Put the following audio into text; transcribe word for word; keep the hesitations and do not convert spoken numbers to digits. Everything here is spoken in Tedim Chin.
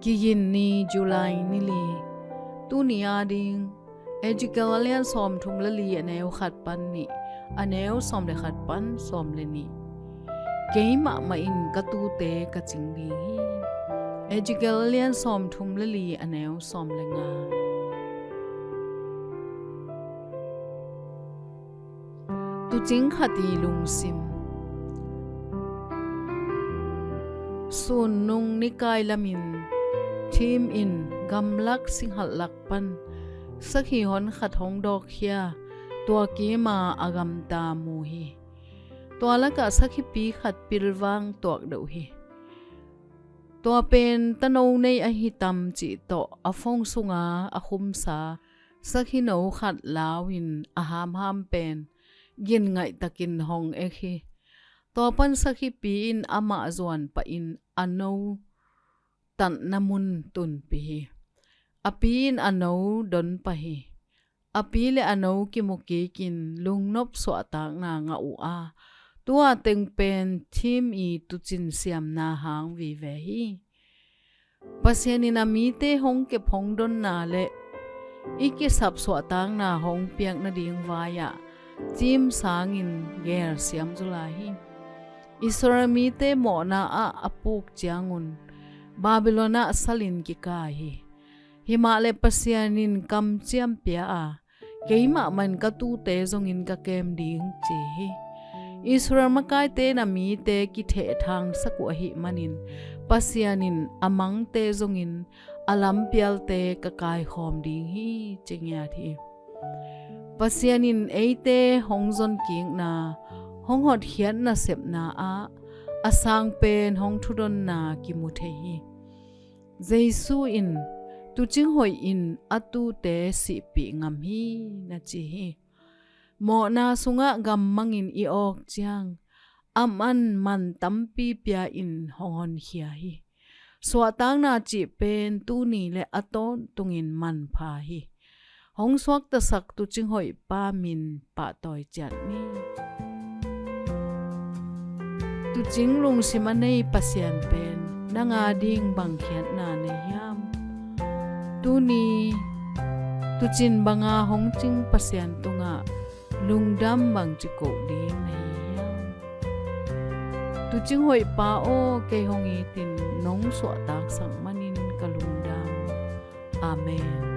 Kigin ni, July ni li. Tuni ading Ezekiel a lian sawmthum le li, a neu khat pan nih, a neu sawm le khat pan sawm le nih. Keimah mah in ka tuute ka cing ding hi. Ezekiel a lian sawmthum le li, a neu sawm le nga. Tuucing khat i lungsim. Sunnung nikai lamin thim in gamlak singhalh lak pan sakhi hon khat hong dawkkhia, tua kima a gamta mu hi. Tua lakah sakhipi khat pilvang tuak deuh hi. Tua pen tano nei ahi tam cih tawh a phone sunga a khumsa sakhino khat lau in a hamham pen ginngaihtakin hong ek hi. Tua pan sakhipi in amah zuan pahin a no tatna mun tunpih hi. A pi in a no don pah hi. A pi le a no kimu kikin lungnop suahtakna ngah uh a, tua teng pen thim i tuucin siamna hang vive hi. Pasian in a mite hong kep hong donna le i kisap suahtakna hong piak nading vai-ah thim sangin gelsiam zaw lai hi. Israel mite mawhna ah a puk ciangun Babylon ah salin kikai hi. Himahleh Pasian in kamciam pia a, keimah mah in ka tuute zongin ka kem ding, ci hi. Israel makaite in a mite kithehthangsak uh ahih manin Pasian in a mangte zongin a lampialte ka kaikhawm ding hi, ci ngiat hi. Pasian in eite hong zonkikna, hong hotkhiatna sepna ah a sang pen hong thudonna kimu thei hi. Jesu in, "Tuucing hoih in a tuute sihpih ngam hi," na ci hi. Mawhna sungah gammangin i awk ciang a man man tampi pia in hong honkhia hi. Suahtakna cih pen tuni le a tawntungin manpha hi. Hong suaktasak tuucing hoih pa min pahtawi ciat ni. Tuucing lungsim a nei Pasian pen nang ading bang khiatna nei hiam? Tuni tuucin banga hong cing Pasian tungah lungdam bangci koh ding na hi hiam? Tuucing hoih pa aw, kei hong itin nong suahtaksak manin ka lungdam. Amen.